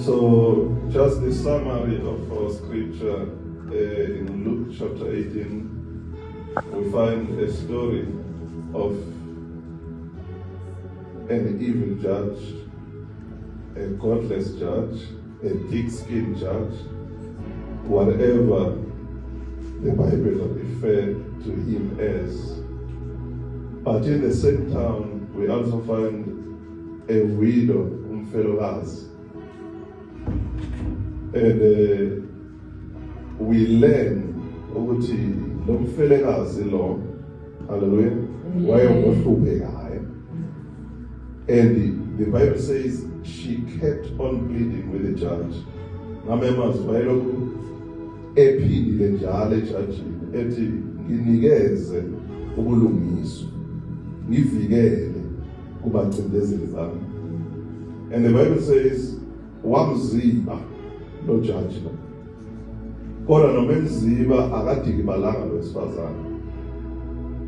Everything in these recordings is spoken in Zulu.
So just the summary of our scripture in Luke chapter 18, we find a story of an evil judge, a godless judge, a thick-skinned judge, whatever the Bible referred to him as. But in the same town, we also find a widow, umfelokazi. And we learn ukuthi lo mfelekazi lo, hallelujah, wayengohluphekayo. And the Bible says she kept on pleading with the judge. Ngamemazwi wayelokhu ephindile njalo ejajini ethi nginikeze ubulungiswa, ngivikele kubacindezeli bami. And the Bible says wamziba lo judge lo. Kodwa noma emziba akadikibalanga lo wesifazane.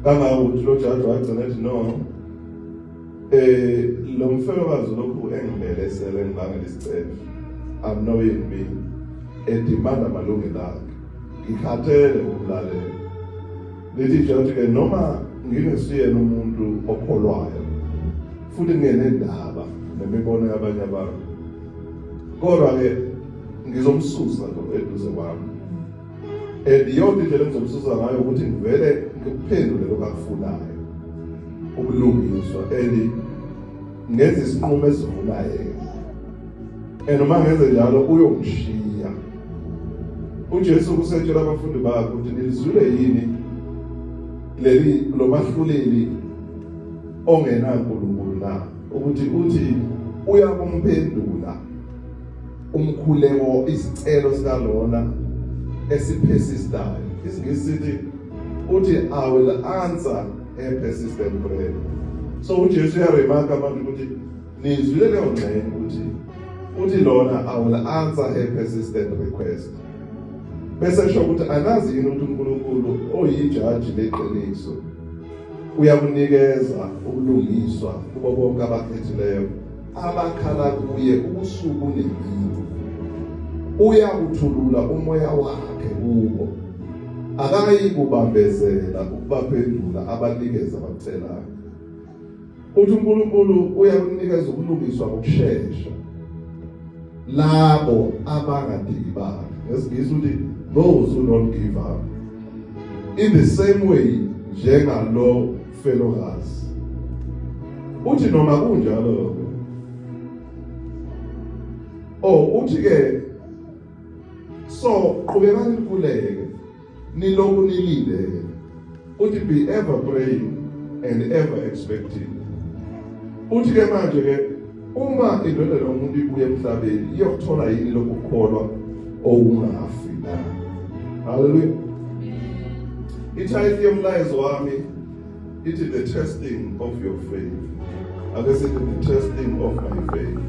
Kangangokuthi lo judge wagcina ethi no, lo mfelokazi lokhu engibelesele ngibangela isicelo, annoying me, edimanda amalungelo akhe, ngikhathele ukumlalela. Lithi judge ke noma ngingesiyena umuntu okholwayo futhi ngingenendaba nemibono yabanye abantu, kodwa ke ngizomsusa lo eduze kwami. And yonke indlela engizomsusa ngayo ukuthi ngivele ngikuphendule lokho akufunayo, ubulungiswa, and ngenze isinqumo esivuna yena. And uma ngenze njalo uyongishiya. uJesu usetshela abafundi bakhe ukuthi nilizwile yini leli lomahluleli ongenaNkulunkulu na, ukuthi uthi uyakumphendula umkhuleko, isicelo sikalona esipersistayo. IsiNgisi sithi uthi I will answer a persistent prayer. So uJesu uyaremarka abantu ukuthi nizwile leyo ngxenye ukuthi uthi lona I will answer a persistent request. Bese sho ukuthi anazi yini ukuthi uNkulunkulu oyijaji leqiniso uyakunikeza ubulungiswa kubo bonke abakhethileyo abakhala kuye ubusuku nemini. Uyakuthulula umoya wakhe kubo, akayi kubambezela ukubaphendula abanikeza abakucelayo. Uthi uNkulunkulu uyakunikeza ubulungiswa ngokushesha labo abangadikibali. NgesiNgisi uthi those who don't give up. In the same way njengalo felokazi. Uthi noma kunjalo, oh uthi ke so qhubekani nikhuleke niloku nilinde. Uthi be ever praying and ever expecting. Uthi ke manje ke uma indodana yomuntu ibuye emhlabeni iyokuthola yini lokukholwa okungafi na? Hallelujah. Ithayithi yomlayezo wami ithi the testing of your faith. Ake sithi the testing of my faith.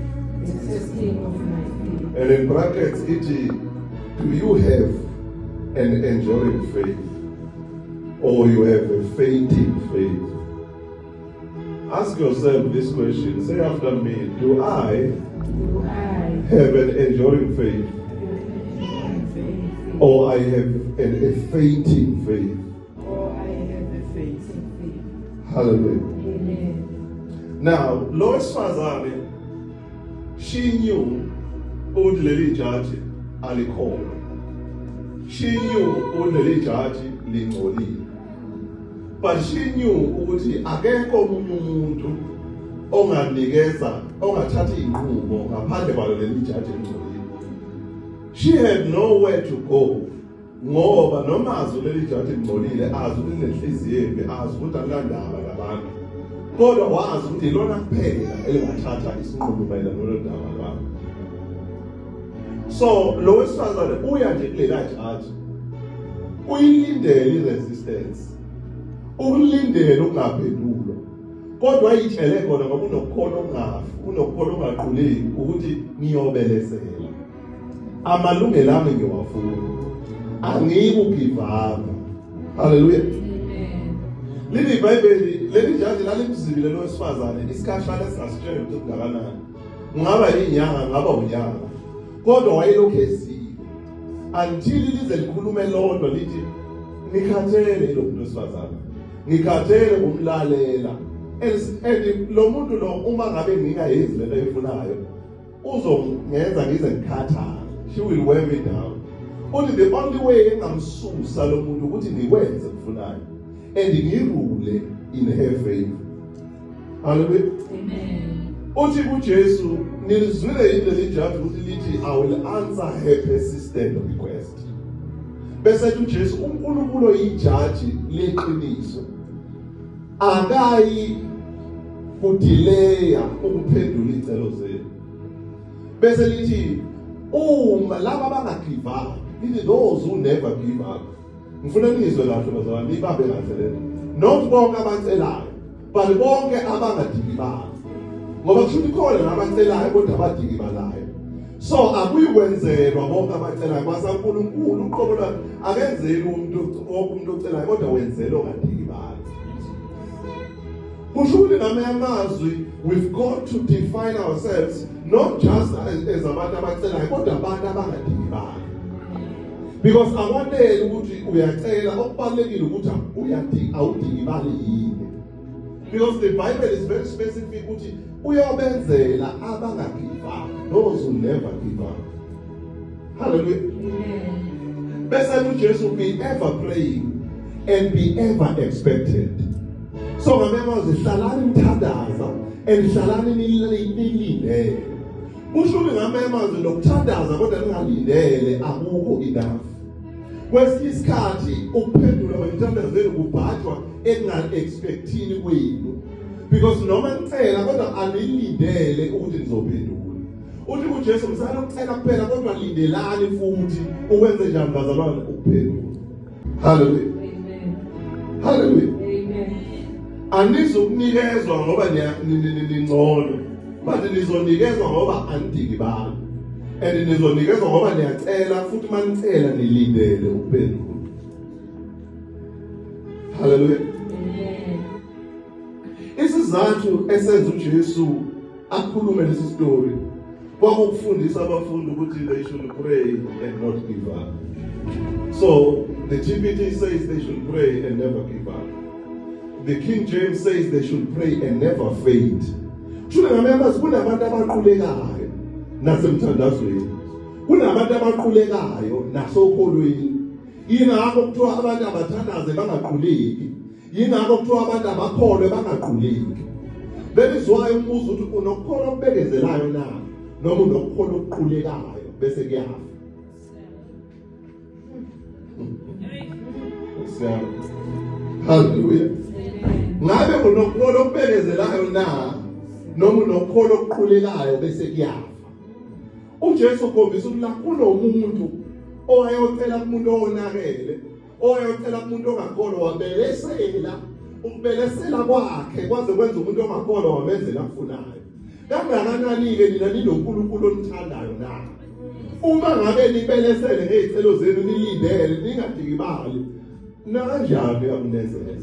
The testing of my faith. And in brackets ithi do you have an enduring faith or you have a fainting faith? Ask yourself this question. Say after me, do I have an enduring faith or I have a fainting faith? Or I have a fainting faith. Hallelujah. Amen. Now, lo wesifazane, she knew ukuthi leli jaji alikholwa. She knew ukuthi leli jaji lingcolile. But she knew ukuthi akekho omunye umuntu onganikeza, ongathatha inqumo ngaphandle kwalo leli jaji elingcolile. She had nowhere to go. Ngoba noma azi leli jaji lingcolile, azi ukuthi linenhliziyo embi, azi ukuthi alinandaba nabantu. Kodwa wazi ukuthi ilona kuphela elingathatha isinqumo mayelana nalolu daba lwakhe. So lo wesifazane uya nje kulela jaji, uyilindele i-resistance, ukulindele ukungaphendulwa, kodwa ayitshele khona ngoba unokukholwa okungafi, unokukholwa okungaquleki ukuthi ngiyobelesela amalungelo ami, ngiwafuna, angiyikugive up. Hallelujah. Leli iBhayibheli leli jaji lalimzibile lo wesifazane isikhashana esingasitshela ukuthi kungakanani, kungaba inyanga, kungaba unyaka. Kodwa wayelokhu ezile until lize likhulume lodwa lithi ngikhathele lo muntu wesifazane, ngikhathele umlalela. And lo muntu lo uma ngabe ngingayenzi lento ayifunayo uzongenza ngize ngikhathale, she will wear me down. Only the only way engamsusa lo muntu ukuthi ngikwenze kufunayo and ngirule in her favor. Hallelujah. Amen. Uthi kuJesu, nilizwile yini leli jaji ukuthi lithi I will answer her persistent request. Bese ethi uJesu, uNkulunkulu oyijaji leqiniso akayi kudileya ukuphendula izicelo zenu. Bese lithi uma laba abangagive up, lithi those who never give up. Ngifuna nizwe kahle bazalwane, nibambe kahle lento. Not bonke abacelayo, but bonke abangadikibali. Ngoba kusho ukuthi khona nabacelayo kodwa abadikibalayo. So akuyikwenzelwa bonke abacelayo, kwasaNkulunkulu uqobo lwakhe akenzeli umuntu wonke umuntu ocelayo, kodwa wenzela ongadikibali. Kusho ukuthi ngamanye amazwi, we've got to define ourselves not just as abantu abacelayo, kodwa abantu abangadikibali. Because akwanele ukuthi uyacela, okubalulekile ukuthi awudikibali yini. Because the Bible is very specific ukuthi uyobenzela abangagive up, those who never give up. Hallelujah. Amen. Bese uJesu, be ever praying and be ever expectant. So ngamanye amazwi, hlalani nithandaza and hlalani nilindele. Kusho ukuthi ngamanye amazwi lokuthandaza kodwa ningalindele akukho enough. Kwesinye isikhathi ukuphendula kwemthandazo yenu kubhajwa ekunga-expectini kwenu. Because noma nicela kodwa anilindele ukuthi nizophendula. Uthi kuJesu msana ukucela kuphela kodwa lindelani futhi ukwenze njani bazalwane ukuphendula. Hallelujah. Amen. Hallelujah. Amen. Anizukunikezwa ngoba ningcono, but nizonikezwa ngoba anidikibali. And nizonikezwa ngoba niyacela futhi manicela nilindele ukuphendula. Hallelujah. Amen. Isizathu esenza uJesu akhulume lesi story kwakukufundisa abafundi ukuthi they should pray and not give up. So the TPT says they should pray and never give up. The King James says they should pray and never faint. Kusho ngamanye amazwi kunabantu abaqulekayo nasemthandazweni. Kunabantu abaqulekayo nasokholweni. Yingakho kuthiwa abantu abathandaze bangaquleki. Yingakho kuthiwa abantu abakholwe bangaquleki. That is why umbuzo uthi unokukholwa okubekezelayo na noma unokukholwa okuqulekayo bese kuyafa. Hallelujah. Ngabe unokukholwa okubekezelayo na noma unokukholwa okuqulekayo bese kuyafa. uJesu ukhombisa ukuthi la kunomuntu owayocela kumuntu owonakele, owayocela kumuntu ongakholwa, wabelesela. Ukubelesela kwakhe kwaze kwenza umuntu ongakholwa wamenzela akufunayo. Kangakanani-ke nina ninoNkulunkulu onithandayo na? Uma ngabe nibelesele ngezicelo zenu nilindele ningadikibali, nakanjani uyakunezela.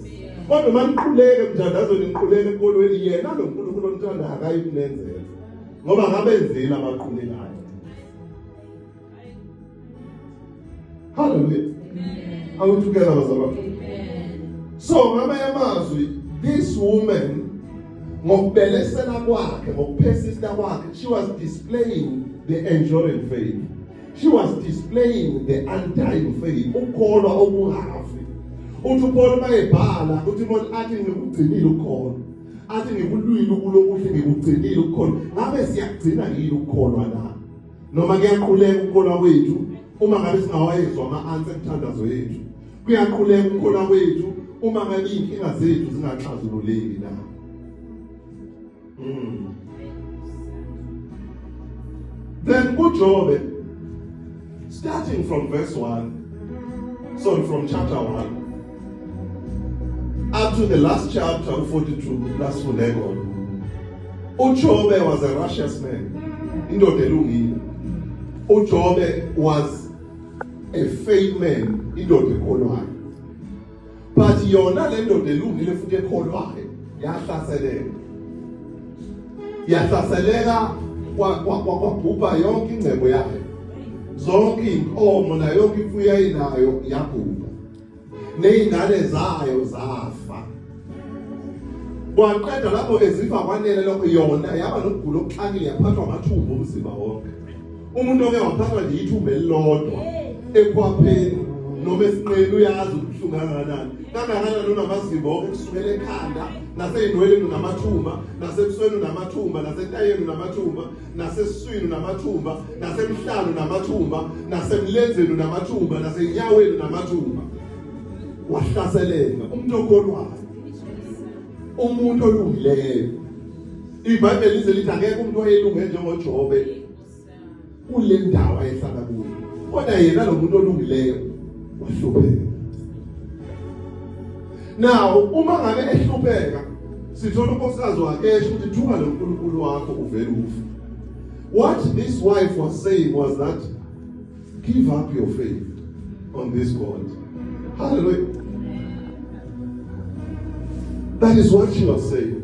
Kodwa uma niqhuleke emthandazweni, niqhuleke enkolweni, yena lo Nkulunkulu onithandayo akayikunenzela. Ngoba ngabenzile abaqhulekayo. Hallelujah. Are we together, bazalwane? So ngamanye amazwi, this woman ngokubelesela kwakhe, ngokuphesista kwakhe, she was displaying the enduring faith. She was displaying the undying faith. Ukukholwa okungafi. Uthi uPaul mayebhala, uthi Paul athi ngikugcinile ukukholwa. Athi ngikulwile ukulokuhle, ngikugcinile ukukholwa. Ngabe siyakugcina yini ukukholwa na? Noma kuyaqhuleka ukukholwa kwethu uma ngabe singawayezwa ama-answer emthandazo yethu. Kuyaqhuleka ukukholwa kwethu uma ngabe iy'nkinga zethu zingaxazululeki na? Then kuJobe, starting from verse 1, sorry, from chapter 1, up to the last chapter, 42, last khona. uJobe was a righteous man. Indoda elungile. uJobe was a faith man, indoda ekholwayo. But yona le ndoda elungile futhi ekholwayo yahlaseleka. Yahlaseleka Kwabhubha yonke ingcebo yayo, zonke inkomo nayo yonke imfuyo ayinayo yabhubha, nezingane zayo zafa. Kwaqeda lapho ezifa kwanele lokho, yona yaba nokugula okuxakile, yaphathwa amathumbu umzimba wonke. Umuntu oke waphathwa nje ithumbu elilodwa ekhwapheni noma esinqeni uyazi ubuhlungu kangakanani, kangakanani unamazimba wonke kusukela ekhanda, nasey'nweleni unamathumba, nasebusweni unamathumba, nasentayeni unamathumba, nasesiswini unamathumba, nasemhlane unamathumba, nasemlenzeni unamathumba, nasenyaweni unamathumba. Wahlaseleka umuntu okholwayo, umuntu olungileyo. IBhayibheli lize lithi akekho umuntu owayelunge njengoJobe kule ndawo ayehlala kuyo, kodwa yena lo muntu olungileyo wahlupheka. Now uma ngabe ehlupheka, sithola unkosikazi wakhe esho ukuthi thuka lo nkulunkulu wakho uvele ufe. What this wife was saying was that give up your faith on this God. Hallelujah. That is what she was saying.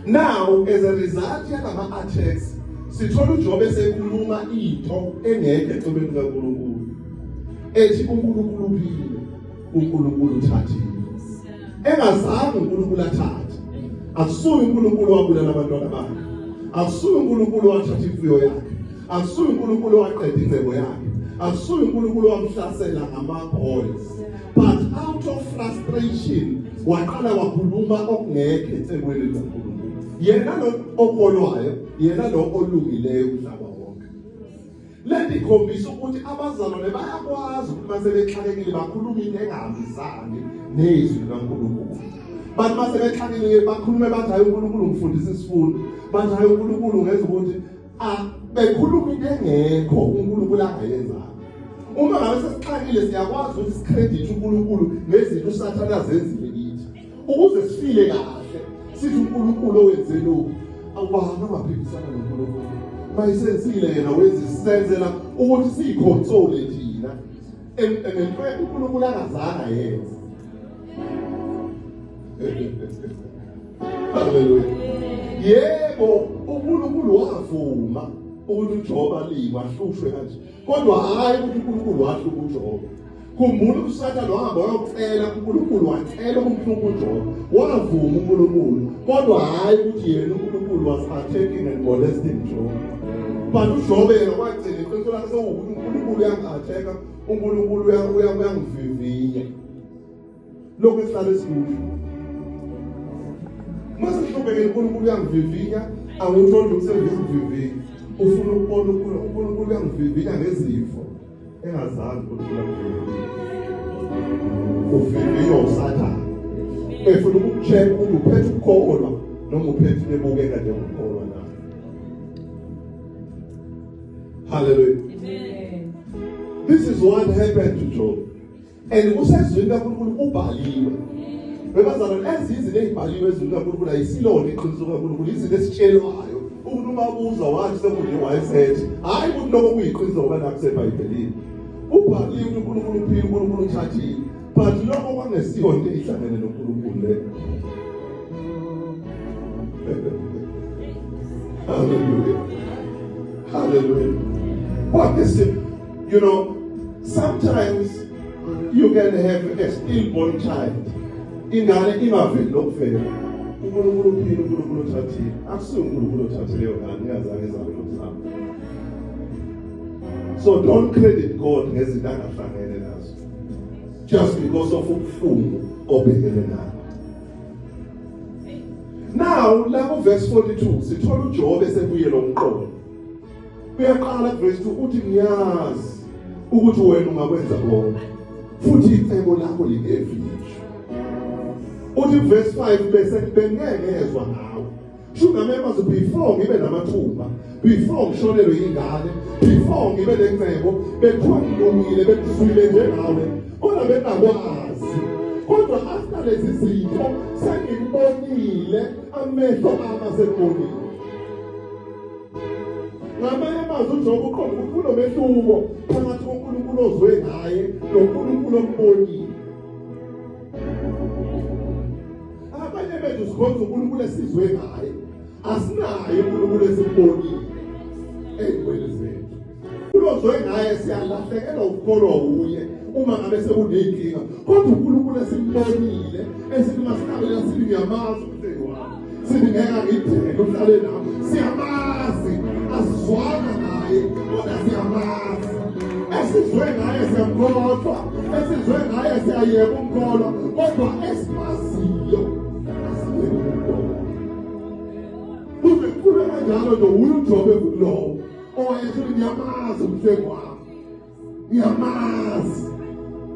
Now as a result yalama attacks, sithola uJobe sekhuluma into engekho ecebeni kaNkulunkulu, ethi uNkulunkulu uphile, uNkulunkulu uthathile, engazange uNkulunkulu athathe. Akusuye uNkulunkulu wabulala abantwana bakhe, akusuye uNkulunkulu wathatha imfuyo yakhe, akusuye uNkulunkulu waqeda ingcebo yakhe, akusuye uNkulunkulu wamhlasela ngama-boys. But out of frustration waqala wakhuluma okungekho ecebweni likaNkulunkulu. Yena lo okholwayo, yena lo olungileyo umhlaba wonke. Lento ikhombisa ukuthi abazalwane bayakwazi ukuthi mase bexakekile bakhuluma into engahambisani nezwi likaNkulunkulu. Bathi mase bexakekile bakhulume bathi hayi uNkulunkulu ngifundisa isifundo, bathi hayi uNkulunkulu ngenza ukuthi bekhuluma into engekho uNkulunkulu angayenzanga. Uma ngabe sesixakile siyakwazi ukuthi sicredit uNkulunkulu ngezinto uSathane azenzile kithi, ukuze sifile kahle sithi uNkulunkulu owenze lokhu. Awubani ongaphikisana noNkulunkulu? Mayisenzile yena wezisenzela ukuthi siyiconsole thina ngento uNkulunkulu angazange ayenze. Hallelujah. Yebo, uNkulunkulu wavuma ukuthi uJobe alingwe ahlushwe kanje, kodwa hhayi ukuthi uNkulunkulu wahlupha uJobe. Khumbula uSathane wahamba wayocela uNkulunkulu, wacela ukumhlupha uJobe, wavuma uNkulunkulu, kodwa hhayi ukuthi yena uNkulunkulu was attacking and molesting Job. But uJobe yena wagcina iqiniso lakhe sewukuthi uNkulunkulu uyangi-attack-a, uNkulunkulu uyangivivinya. Lokhu esihlale sikusho, mase sihluphekile uNkulunkulu uyangivivinya, angiwutholi umsebenzi uvivinya. Ufuna ukubona uNkulunkulu uyangivivinya ngezifo engazange uNkulunkulu akuvivinya. Uvivinywa uSathane efuna ukukucheck ukuthi uphethe ukukholwa noma uphethe into ebukeka njengokukholwa na. Hallelujah. Amen. This is what happened to Job. And kusezwini kaNkulunkulu kubhaliwe. Bebazalwane, ezizinto ezibhaliwe ezwini kaNkulunkulu ayisilona iqiniso kaNkulunkulu, izinto esitshelwayo ukuthi uma buza wathi sekune wayesethi, hayi ukuthi lokho kuyiqiniso ngoba nakho seBhayibhelini. Ubhaliwe ukuthi uNkulunkulu uphile, uNkulunkulu uthathile, but lokho kwangesiyo into ehlangene noNkulunkulu le. Hallelujah. Hallelujah. What is it? You know, sometimes you can have a stillborn child. Ingane ingaveli lokuvela. uNkulunkulu uphile, uNkulunkulu uthathile. Akusiyo uNkulunkulu othathile leyo ngane, ingazange izalwe nomzamo. So don't credit God ngezinto angahlangene nazo, just because of ubuhlungu obhekene nabo. Now la ku verse 42 sithola uJobe sebuyela umqondo. Uyaqala ku verse 2 uthi ngiyazi ukuthi wena ungakwenza konke, futhi icebo lakho lingevinjwe. Uthi verse 5 bese bengeke ngezwa ngawe. Sho ngamazwi, before ngibe namathumba, before ngishonelwe ingane, before ngibe nengcebo, bekuthiwa ngilungile, bekuzwile njengawe, kodwa bengakwazi. Kodwa after lezi zinto sengikubonile, amehlo ami asekubonile. Ngamanye amazwi uJobe uqonda ukuthi kunomehluko phakathi koNkulunkulu ozwe ngaye noNkulunkulu ombonile. Abanye bethu sikhonza uNkulunkulu esizwe ngaye. Asinaye uNkulunkulu esimbonile ey'ntweni zethu. Kulozwe ngaye siyalahlekelwa ukukholwa uye uma ngabe sekuney'nkinga. Kodwa uNkulunkulu esimbonile esithi masinabela sithi ngiyamazi umhlengi wami, sithi ngeke angidele uhlale nami. Siyamazi, asizwana naye kodwa siyamazi. Esizwe ngaye siyamkholwa, esizwe ngaye siyayeka umkholwa, kodwa esimaziyo asiyeke umkholwa. Kuze kube kanjalo nje uye uJobe kulowo owayesho ngiyamazi umhlengi wami, ngiyamazi.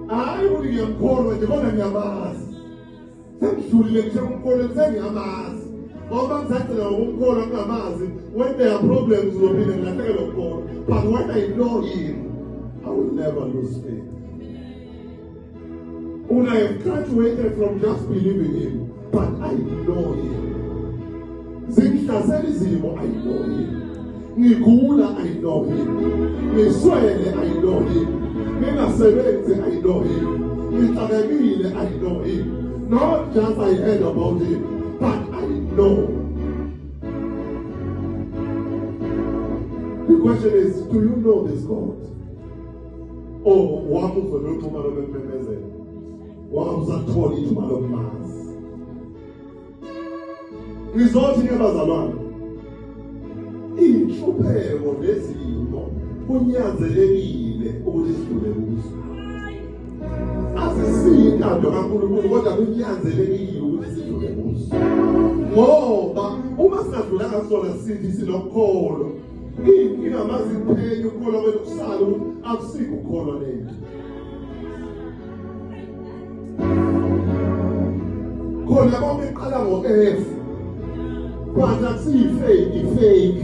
Hayi ukuthi ngiyamkholwa nje kodwa ngiyamazi. Sengidlulile ngisho umkholweni, sengiyamazi. Ngoba ngisagcina ngokumkholwa ngingamazi, when there are problems uzophinde ngilahlekelwe ukukholwa. But when I know him, I will never lose faith. When I have graduated from just believing him, but I know him. Zingihlasela izimo, I know him. Ngigula, I know him. Ngiswele, I know him. Ngingasebenzi, I know him. Ngixakekile, I know him. Not just I heard about him, but I know. The question is, do you know this God? Or wamuzwa lolu lokumemezela, wamuzathola ithuba lokumazi. Ngizothi ke bazalwane, inhlupheko nezimo kunyanzelekile ukuthi sidlule kuzo. Asisiyo intando kaNkulunkulu kodwa kunyanzelekile ukuthi sidlule kuzo. Ngoba uma singadlulanga kusona sithi sinokholo, inkinga maziphenya ukukholwa kwethu kusala ukuthi akusikho ukukholwa lento. Khona konke iqala ngo-F, but akusiyi-fake, i-fake.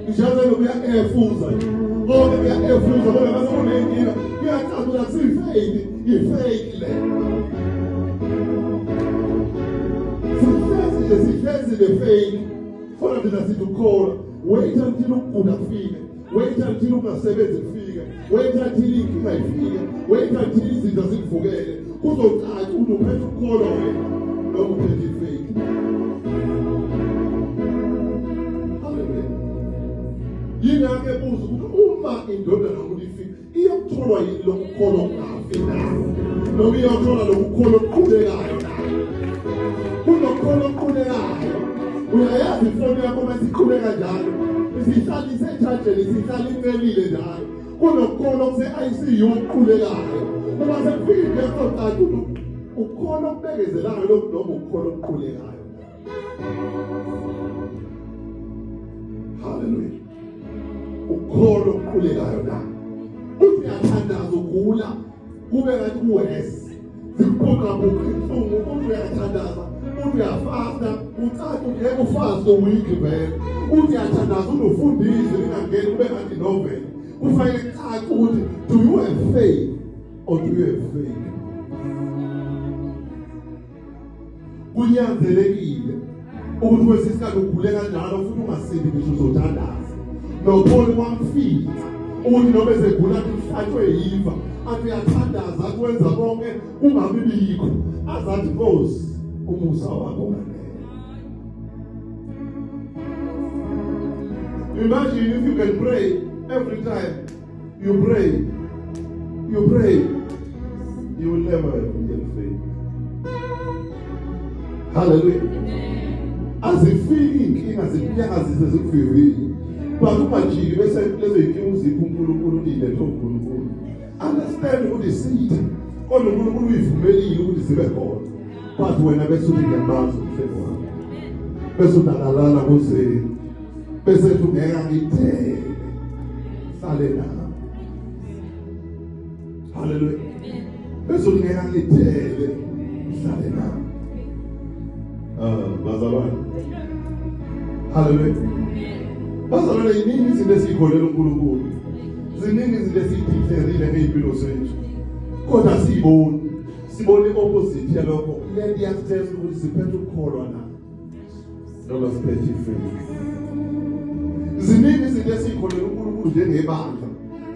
Njalo kuya-efuza nje, konke kuya-efuza kodwa mase kunenkinga kuyacaca ukuthi akusiyi-fake, i-fake le. Sihlezi nje, sihlezi le-fake. Khona thina sithi ukukholwa. Wait until ukugula kufike, wait until ungasebenzi kufike, wait until inkinga ifike, wait until izinto zikuvukele. Kuzocaca ukuthi uphethe ukukholwa wena noma uphethe i-fake. Hallelujah. Yini ake buza ukuthi uma indodana yomuntu ifika iyokutholwa yini lokukholwa kungafi na, noma iyothola lokukholwa okuqhubekayo na? Kunokukholwa okuqhubekayo. Uyayazi ifoni yakho uma isiqhubeka njalo, isihlalise echajeni, isihlala incelile njalo. Kunokukholwa okuse-ICU okuqhubekayo. Uma sekufika into ezocaca ukuthi ukukholwa okubekezelayo lokhu noma ukukholwa okuqhubekayo. Hallelujah. Ukukholwa okuqhubekayo na. Uthi uyathandaza ugula kube ngathi kuwesi, zikuphuqabuqa inhlungu. Uthi uyathandaza, uthi uyafasta, ucaca ngeke ufaste week vele. Uthi uyathandaza unofundisi lingangeni kube ngathi novel. Kufanele kucace ukuthi do you have faith or do you have faith? Kunyanzelekile ukuthi kwesinye isikhathi ugule kanjalo futhi ungasindi ngisho uzothandaza. NoPaul kwamfica ukuthi noma ezegula athi uhlatshwe yiva, athi uyathandaza, athi wenza konke kungabi bikho, azathi Nkosi umusa wakho unganele. Imagine if you can pray every time you pray, you pray, you will never have real faith. Hallelujah. Azifiki inkinga zikunyakazise zikuvivinye. But ungajiki bese lezo inkinga uzipha uNkulunkulu uyilethe uNkulunkulu. Understand ukuthi isitha kodwa uNkulunkulu uyivumelile ukuthi zibe khona. But wena bese uthi ngiyamazi umhlengi wami. Bese udakalala kuze bese uthi ngeke angidele. Hlale nami. Hallelujah. Bese uthi ngeke angidele. Hlale nami. Bazalwane. Hallelujah. Bazalwane, yiningi izinto esiyikholela uNkulunkulu. Ziningi izinto esiyideclareile ngey'mpilo zethu. Kodwa siyiboni. Sibone i-opposite yalokho. Le nto iyasitesta ukuthi siphethe ukukholwa na noma siphethe i-faith. Ziningi izinto esiyikholela uNkulunkulu njengebandla.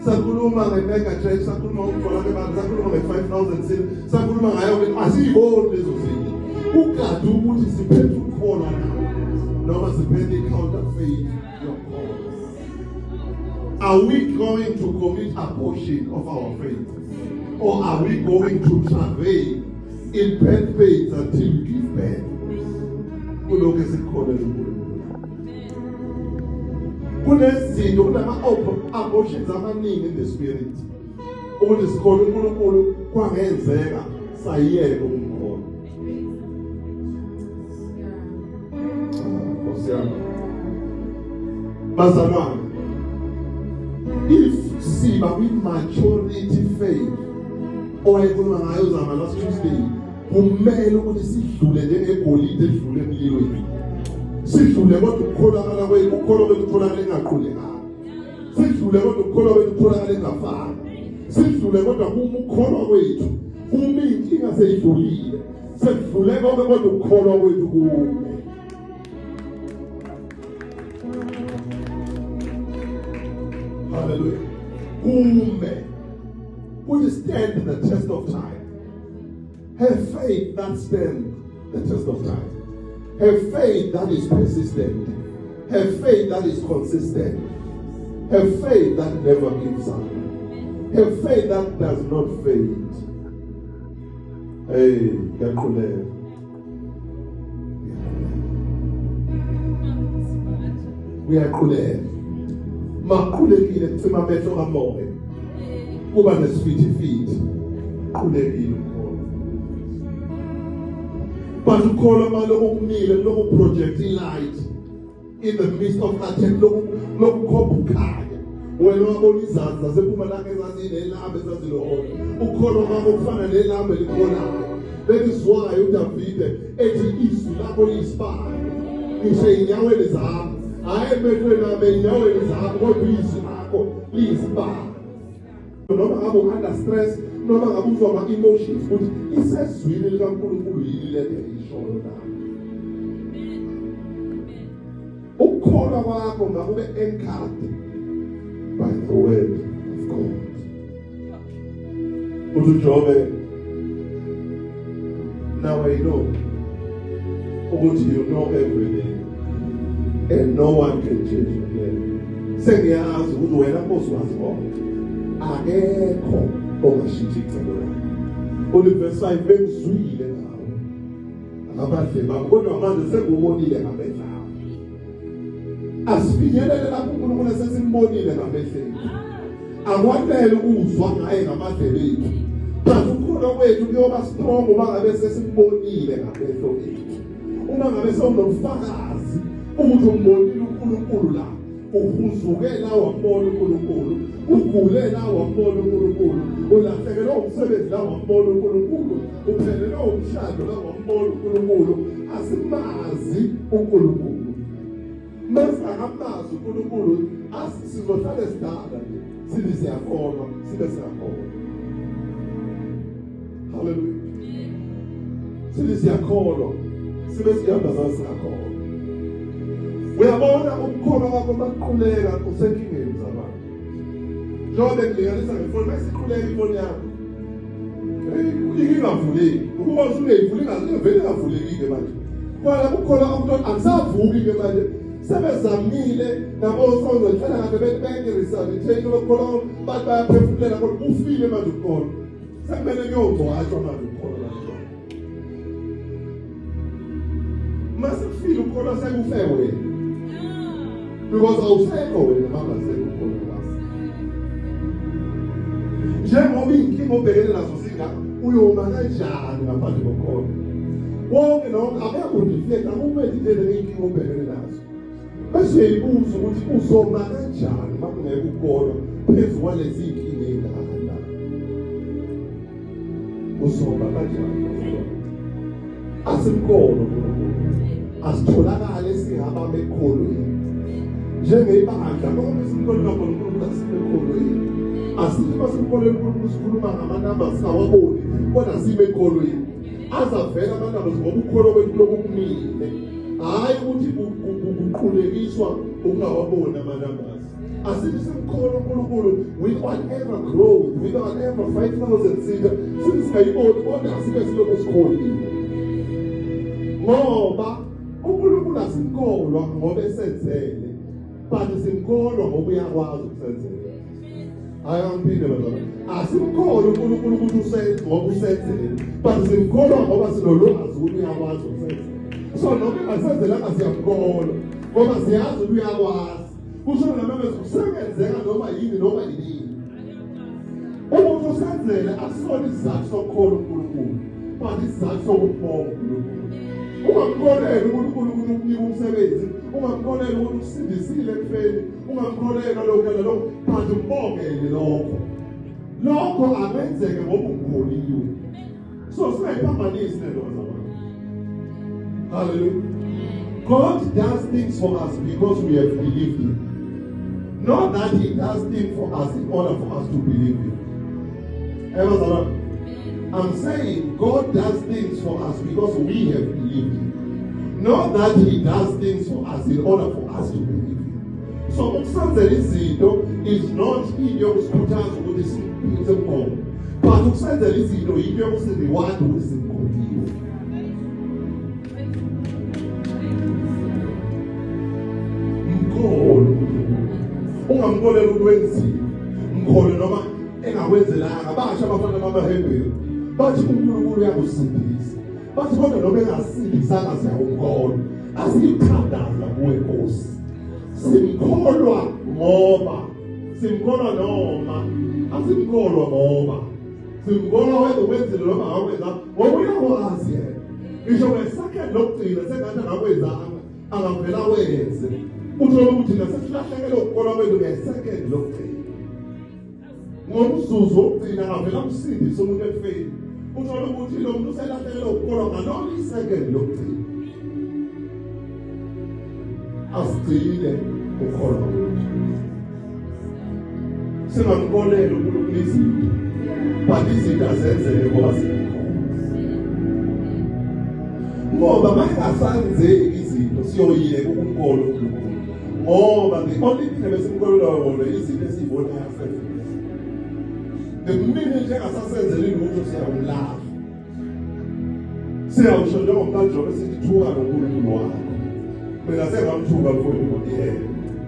Sakhuluma nge-mega church, sakhuluma ngokugcwala kwebandla, sakhuluma nge-5,000 seat, sakhuluma ngayo ke asiyiboni lezo zinto. Kugade ukuthi siphethe ukukholwa na. Noma siphethe i-counterfeit yokholo? Are we going to commit abortion of our faith, or are we going to travail in birth pains until we give birth? Kulokhu esikukholelwa uNkulunkulu. Kunezinto, kunama-abortions amaningi in the spirit ukuthi sikholwa uNkulunkulu kwangenzeka sayiyeke ukumkholwa. Nkosi yami, bazalwane, if siba kwi-maturity faith owayekhuluma ngayo uzama last Tuesday, kumele ukuthi sidlule njengegolide edlule emlilweni, sidlule kodwa ukukholakala kwethu, ukukholwa kwethu kutholakala engaqulekanga, sidlule kodwa ukukholwa kwethu kutholakala engafani, sidlule kodwa kuma ukukholwa kwethu, kuma iy'nkinga seyidlulile, sekudlule konke kodwa ukukholwa kwethu kume. Hallelujah. Kume. Would stand the test of time. Have faith that stands the test of time. Have faith that is persistent. Have faith that is consistent. Have faith that never gives up. Have faith that does not fade. Hey, ngiyaqhubeka. Uyaqhubeka. Maqhulekile kucima amehlo kamoya. Kuba nesifithifithi. Qhulekile ukholo. But ukholo maloko kumile lokhu project light in the midst of attack, lokhu khomba ukukhanya. Wena wabona izazi zasempumalanga ezazinelamba ezazilohona. Ukholo kwakho kufana nelamba elikholayo. That is why uDavide ethi izwi lakho liyisibane ngisho ey'nyaweni zami, hhayi emehlweni ami, ey'nyaweni zami, kodwa izwi lakho liyisibane. Noma ngabe u-under stress, noma ngabe uzwa ama-emotions, ukuthi isezwini likaNkulunkulu yini lento eyishoyo na. Ukukholwa kwakho ngakube anchored by the word of God. Uthi uJobe, now I know ukuthi you know everything and no one can change your plan. Sengiyazi ukuthi wena Nkosi wazi konke, akekho ongashintsha icebo lakho. Uthi verse 5, bengizwile ngawe ngabadle bami, kodwa manje sengubonile ngamehlo ami. Asifinyelele lapho uNkulunkulu esesimbonile ngamehlo ethu. Akwanele ukuzwa ngaye ngamadlebe ethu, but ukukholwa kwethu kuyoba strong uma ngabe sesimbonile ngamehlo ethu. Uma ngabe sewunobufakazi ukuthi umbonile uNkulunkulu la, uhuzuke la wambona uNkulunkulu, ugule la wambona uNkulunkulu, ulahlekelwe umsebenzi la wambona uNkulunkulu, uphelelwe umshado la wambona uNkulunkulu. Asimazi uNkulunkulu. Masingamazi uNkulunkulu, sizohlale sidala nje, sibe siyakholwa, sibe siyakholwa. Hallelujah. Sibe siyakholwa, sibe sihamba singakholwa. Uyabona ukukholwa kwakho makuqhuleka usenkingeni mzalwane. Njengoba bekulinganisa ngefoni, masiqhuleka ifoni yakho ingavuleki, ukuba usungeyivuli ingavele ingavuleki-ke manje. Kwala ukukholwa kwakho akusavuki-ke manje. Sebezamile nabosonzo hlala ngabe bengi-rehabilitate lokukholwa, bathi bayaphefumulela kodwa ufile manje ukukholwa. Sekumele kuyongcwatshwa manje ukukholwa lakho. Mase kufile ukukholwa sekufe wena. Because awusekho wena mangasekho ukukholwa kwakho. Njengoba iy'nkinga obhekene nazo zingaka, uyoma kanjani ngaphandle kokukholwa? Wonke nonke akuyakudiflect, akumeditate ngey'nkinga obhekene nazo. Bese uyayibuza ukuthi uzoma kanjani uma kungekho ukukholwa phezu kwalezi iy'nkinga ey'ngaka na? Uzoma kanjani? Asimkholwa uNkulunkulu. Asitholakale singaba bekholweni. Njengebandla konke simkholwa uNkulunkulu, asimekholweni. Asithi masimkholwa uNkulunkulu sikhuluma ngama-numbers singawaboni, kodwa sime ekholweni. Azavela ama-numbers ngoba ukukholwa kwethu lokhu kumile. Hhayi ukuthi kuqulekiswa ukungawaboni ama-numbers. Asithi simkholwa uNkulunkulu with whatever growth, with whatever 5,000 seater, sithi singayiboni kodwa asibe silokhu sikholile. Ngoba uNkulunkulu Asimkholwa ngoba esenzele, but simkholwa ngoba uyakwazi ukusenzela. Hayi angiphinde bazalwane, asimkholwa uNkulunkulu ukuthi usenze ngoba usenzele, but simkholwa ngoba sinolwazi ukuthi uyakwazi ukusenzela. So noma engasenzelanga siyamkholwa ngoba siyazi ukuthi uyakwazi. Kusho noma kusebenzeka noma yini noma yini. Umuntu usenzele akusona isizathu sokukholwa uNkulunkulu, but isizathu sokubonga uNkulunkulu. Ungamkholeli uNkulunkulu ukuthi ukunika umsebenzi, ungamkholeli ukuthi ukusindisile ekufeni, ungamkholelwa lokho nalokho, but umbongele lokho. Lokho akwenzeke ngoba ungikholile. So singayiphambanisi le nto bazalwane. Hallelujah. God does things for us because we have believed him. Not that he does things for us in order for us to believe him. I'm saying God does things for us because we have believed him. Not that he does things for us in order for us to believe him. So ukusenzela izinto is not into yokusikhuthaza ukuthi simkhole, but ukusenzela izinto yinto yokusireward ukuthi simkholiwe. Mkholo, ungamkholeli ukuthi wenzile, mkhole noma engakwenzelanga. Basho abafana bamaHebheru bathi uNkulunkulu uyakusindisa, bathi kodwa noma engasindisanga siyawumkholwa. Asiyithandaza kuwe Nkosi, simkholwa ngoba simkholwa, noma asimkholwa ngoba simkholwa wena wenzile noma akwenza ngoba uyakwazi yena. Ngisho ngesakhe lokugcina sengathi akakwenzanga, angavela wenze. Uthole ukuthi nasesilahlekele ukukholwa kwethu ngesecond lokugcina. Ngomzuzu wokugcina angavela umsindise umuntu ekufeni. Uthole ukuthi lo muntu uselahlekelwe ukukholwa ngalolo isecond lokugcina. Asigcine ukukholwa kwethu. Singamkholeli uNkulunkulu izinto, but izinto azenzeke ngoba siyakholwa. Ngoba mayengasenzeki izinto siyoyeka ukumkholwa uNkulunkulu. Ngoba the only thing ebesimkholelwa wona izinto esizibonayo asenzele. The minute engasasenzeli lutho siyawulahla. Siyawusho njengomkaJobe sithi thuka noNkulunkulu wakho. Mina sengamthuka mfowethu yena.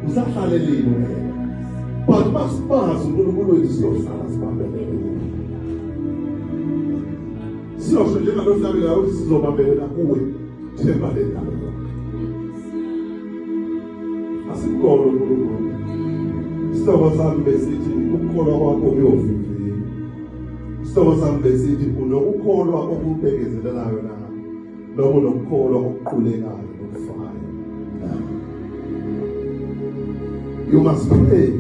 Usahlalelile wena. But masibazi uNkulunkulu wethu siyohlala sibambelele. Siyosho njengalohlabelayo ukuthi sizobambelela kuwe themba lendalo yonke. Asimkholwe uNkulunkulu. Isihloko sami besithi ukukholwa kwakho kuyovivinywa. Isihloko sami besithi unokukholwa okubekezelelayo na noma unokukholwa okuqulekayo nokufayo na. You must pray,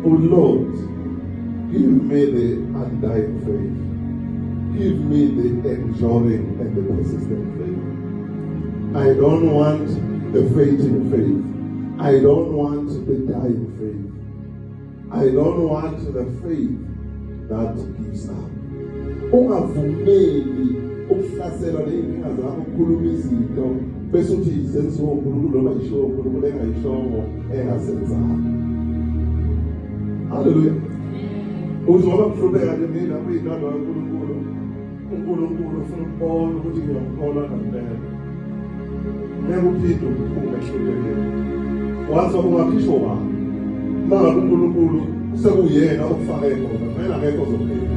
O Lord, give me the undying faith. Give me the enduring and the persistent faith. I don't want the fainting faith. I don't want the dying faith. I don't want the faith that gives up. Ungavumeli ukuhlaselwa ney'nkinga zakho, ukukhuluma izinto bese uthi zenziwa uNkulunkulu noma ishiwo uNkulunkulu engayishongo engasenzanga. Hallelujah. Uthi ngoba ngihlupheka nje mina kuyintando kaNkulunkulu, uNkulunkulu ufuna ukubona ukuthi ngiyamkholwa ngempela. Ngeke uphinde uphume ekuhluphekeni. Wathi ungakhishwa ubani? Mangabe uNkulunkulu sekuyena okufake khona, vele akekho ozophila.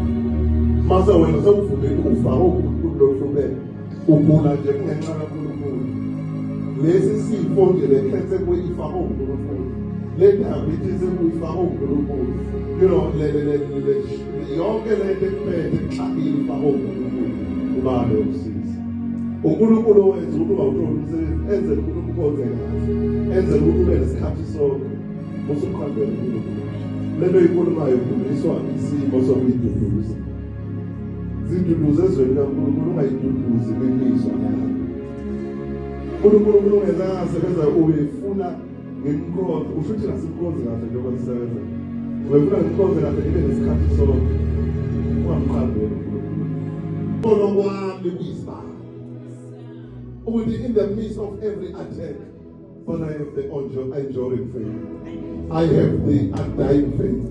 Mase wena sekuvumile ufake uNkulunkulu lokuhlupheka, ugula nje kungenxa kaNkulunkulu. Lesi sifo nje lekhethe kuyifaka uNkulunkulu. Le diabetes ekuyifaka uNkulunkulu. You know, le yonke le nto ekuphethe ekuxakile ifaka uNkulunkulu. Ubani yokusiza? uNkulunkulu wenza ukuthi ungawutholi umsebenzi, enzele ukuthi ukhonze kahle, enzele ukuthi ube nesikhathi sonke usuqhambela uNkulunkulu. Lento oyikhulumayo ikhuliswa isimo sokuyiduduza. Ziduduze ezweni kaNkulunkulu, ungayiduduzi kwimizwa yakho. uNkulunkulu ungenzanga sebenza ubefuna ngimkhonze, usho ukuthi asimkhonze kahle njengoba sisebenza. Ubefuna ngimkhonze kahle ngibe nesikhathi sonke. Ungamqambeli uNkulunkulu. Ukukholwa kwami kuyisibani. Ukuthi in the midst of every attack, but I have the enduring faith. I have the undying faith.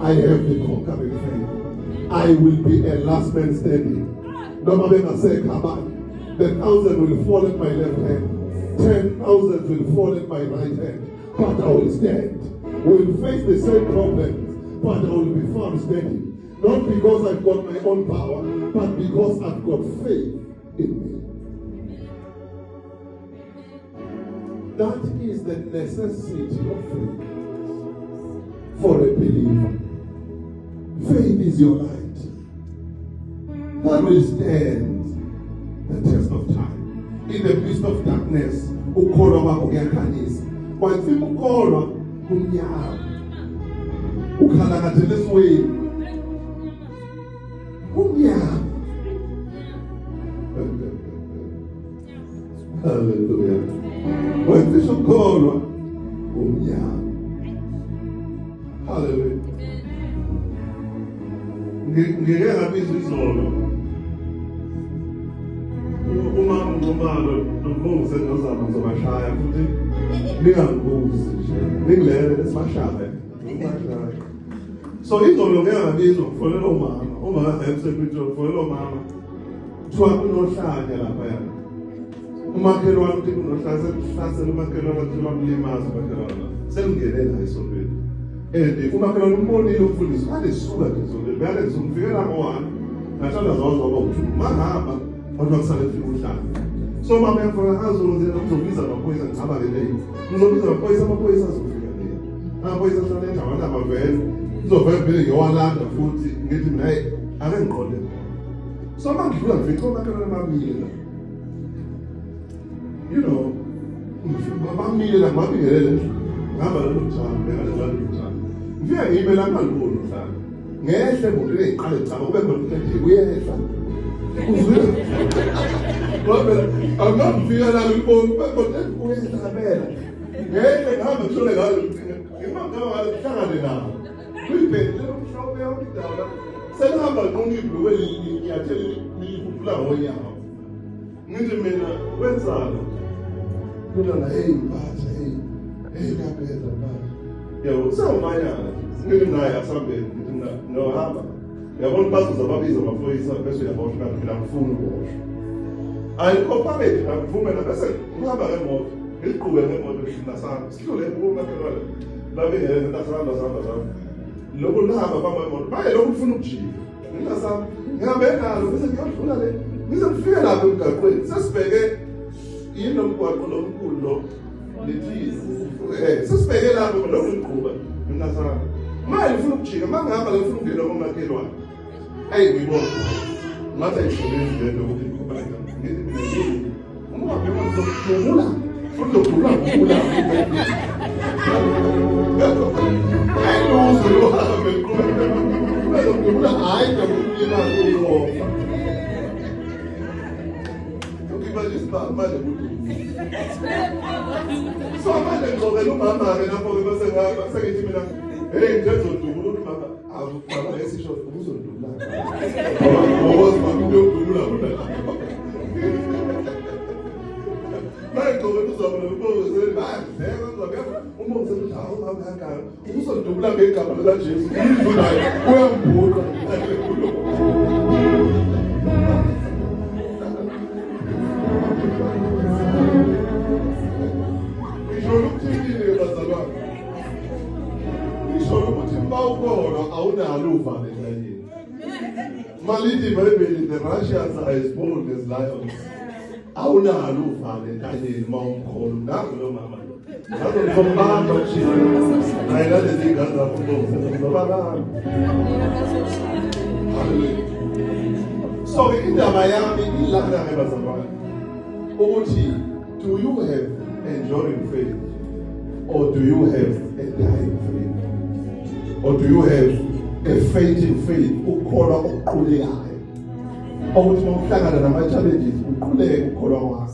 I have the conquering faith. I will be a last man standing. Noma bengasekho abanye, the thousand will fall at my left hand 10,000 will fall at my right hand, but I will stand. We will face the same problems, but I will be found standing. Not because I've got my own power, but because I've got faith in me. That is the necessity of faith for a believer. Faith is your light that will stand the test of time. In the midst of darkness, ukholwa kwakho kuyakhanyisa. Kwacima ukholwa kumnyama. Ukhalakathela esiweni. Kumnyama. Hallelujah. Kwacima ukholwa kumnyama. Hallelujah. Ngike ngabizwa izolo uma ngumalo nombuzo nozama ngizobashaya futhi ningangibuzi nje ningilele sibashaye ngibashaya. So izolo ngeke ngabizwa ngifonela umama emsebenzi ngifonela umama kuthiwa kunohlanya lapha yana umakhelwane uthi kunohlanya sekuhlasela umakhelwane kuthiwa bamlimaza umakhelwane selingene la esontweni. And umakhelwane umbonile umfundisi kade sisuka nje esontweni beyale ngizomfikela ngo-1 ngahlala zawazoba u-2 mangihamba abantu bakusale kufika uhlanga. So mama yafona azozela ngizobiza amaphoyisa ngicabake leyo ngizobiza amaphoyisa amaphoyisa azofika leyo amaphoyisa ahlala endaweni abavele ngizovele vele ngiyowalanda futhi ngithi mina hey ake ngiqonde. So uma ngidlula ngifica omakhelwane bamile la, you know, bamile la ngibabingelele endlini ngihamba lolu mthamo bengalezwa lolu mthamo ngifike ngime la ngaliboni uhlanga ngehle emotweni engiqale ngicaba kube khona into ethi kuyehla uzwile ngoba angifika la ngibona kube khona kuyehla ngempela ngehle ngihamba ngithole ngalo ngima ngihamba ngalo ngihlangane nabo kuyibhekile lomhlophe yonke indawo la selihamba nquma ibhulukwe linyathele lihudula ngonyawo ngithi mina wenzani mina hey mphatha hey hey ngiyabheda manje yabo sewumanyana ngithi naye asambeni ngithi mina nohamba yabona bazoza babiza amaphoyisa bese uyaboshwa kanti mina ngifuna ukuboshwa ayikhophakele angivumela bese ngihamba ngemoto ngiqhube ngemoto nasami sidlule kumakhelwane babingelele nasihamba sihamba sihamba lokhu lihamba phambi kwemoto baye lokhu kufuna ukujika nginasami ngihambe nalo bese ngiyodlula le ngize ngifike lapho emgaqweni sesibheke yini lo mgwaqo lomkhulu lo lithize sesibheke lapho lokhu ngiqhuba nginasami manje ngifuna ukujika mangihamba la ngifuna ukungena komakhelwane ayi ngibona ngathi ayisebenzi le nto ukuthi ngikhopha ngithi mina yini uma ungabheka ngizokudubula futhi uzodubula ngokubulala ayiluze luhambe luqhubeke uzodubula hhayi ngakulimaza uzofa manje isibhamu manje kuduze. So manje ngixoxela umama-ke lapho-ke bese sengithi mina hey ngizodubula ukuthi mama akubaba esisho uzodubula ngoba mama uyodubula khona manje ngixoxela uzama nombongiseni badleka uzabeka umbongiseni uthi hawu mama kangaka uzodubula ngegama likaJesu izwi naye uyambhuqa. Awunalo uvalo entanyeni. Malithi iBhayibheli the Russians are as bold as lions. Awunalo uvalo entanyeni uma umkholo. Nangu lo mama lo. Ngazo ngizombamba nje. Naye nalezi ngane zakho ngizobabamba. Hallelujah. So indaba yami ilana ke bazalwane ukuthi do you have enduring faith or do you have a dying faith? Or do you have a fainting faith? Ukukholwa okuqhulekayo. Okuthi uma uhlangana nama-challenges uqhuleke ukukholwa kwakho.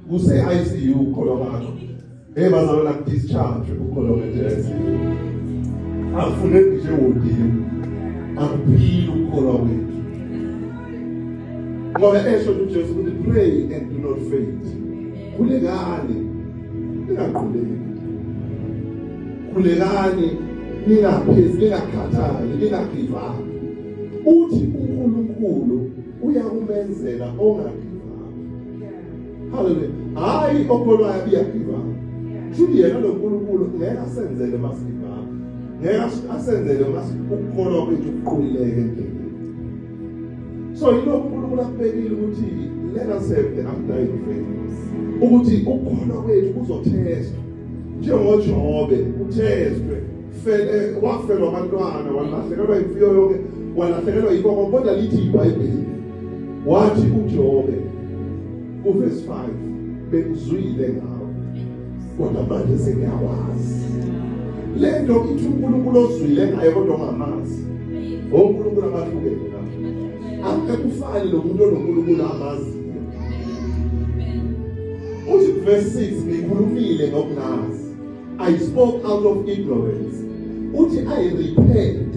Kuse-ICU ukukholwa kwakho. Hey bazalwane aku-discharge ukukholwa kwethu. Akufuneki nje wodini. Akuphili ukukholwa kwethu. Ngoba esho uJesu ukuthi pray and do not faint. Khulekani ningaqhuleki. Khulekani ningaphezi, ningakhathali, ningagive up. Uthi uNkulunkulu uyakumenzela ongagive up. Hallelujah. Hayi okholwayo uyagive up. Shuthi yena lo nkulunkulu ngeke asenzele masigive up. Ngeke asenzele ukukholwa kwethu kuquleke endleleni. So yilokhu uNkulunkulu akubekile ukuthi let us have the undying faith. Ukuthi ukukholwa kwethu kuzothestwa. NjengoJobe uthestwe, fele wafelwa abantwana, walahlekelwa imfuyo yonke, walahlekelwa yikho konke, kodwa lithi iBhayibheli wathi uJobe kuverse 5 bengizwile ngawe kodwa manje sengiyawazi. Le nto ithi uNkulunkulu ozwile ngaye kodwa ongamazi. ONkulunkulu abahlukene la. Akufani nomuntu onoNkulunkulu amaziyo. Uthi verse 6 ngikhulumile ngokungazi. I spoke out of ignorance. Uthi I repent.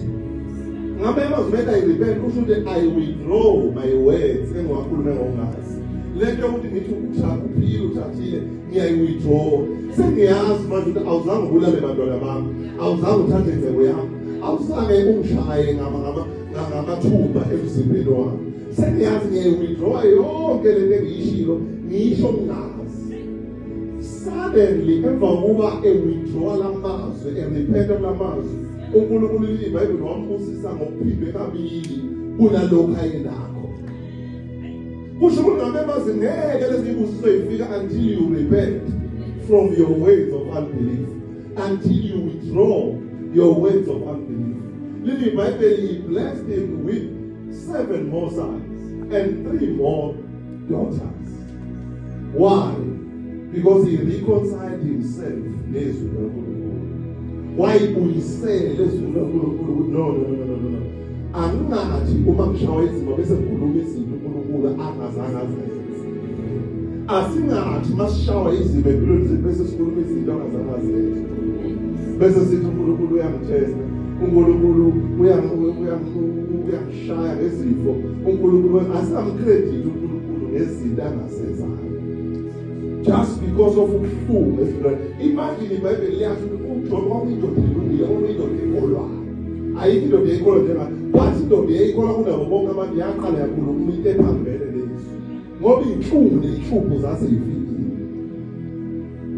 Ngabe amazwi I repent kusho ukuthi I withdraw my words engiwakhulume ngokungazi. Lento yokuthi ngithi uphile uthathile ngiyayi-withdraw. Sengiyazi manje ukuthi awuzange ubulale bantwana bami, awuzange uthathe ingcebo yami, awuzange ungishaye ngamathumba emzimbeni wami. Sengiyazi ngiyayi-withdraw yonke lento engiyishilo, ngisho ngingazi. Suddenly emva kokuba e-withdraw lamazwi, e-repent lamazwi, uNkulunkulu lithi iBhayibheli wambusisa ngokuphindwe kabili kunalokhu ayenakho. Kusho ukuthi ngabe mazi ngeke lezi zibusiso zifika until you repent from your ways of unbelief, until you withdraw your words of unbelief. Lithi iBhayibheli he blessed him with 7 more sons and 3 more daughters. Why? Because he reconciled himself nezwi likaNkulunkulu. Wayibuyisela ezwi likaNkulunkulu. No, no, no, no, no, no. Angingathi uma ngishawa izimo bese ngikhuluma izinto uNkulunkulu angazange azenze. Asingathi masishawa izimo empilweni zethu bese sikhuluma izinto angazange azenze. Bese sithi uNkulunkulu uyangithesta, uNkulunkulu uyangishaya ngezifo, uNkulunkulu asingamcredit uNkulunkulu ngezinto angazenzayo. Just because of ubuhlungu esidlula. Imagine iBhayibheli liyasho ukuthi uJobe kwakuyindoda elungile, kwakuyindoda ekholwayo. Ayikho indoda eyikholwa njengayo. But indoda eyikholwa kunabo bonke abantu yaqala yakhuluma into ephambene nezwi. Ngoba iy'nhlungu ney'nhlupho zaseyifikile.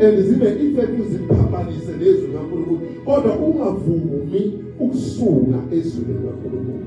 And zine-effect ziphambanise nezwi likaNkulunkulu. Kodwa ungavumi ukusuka ezwini likaNkulunkulu.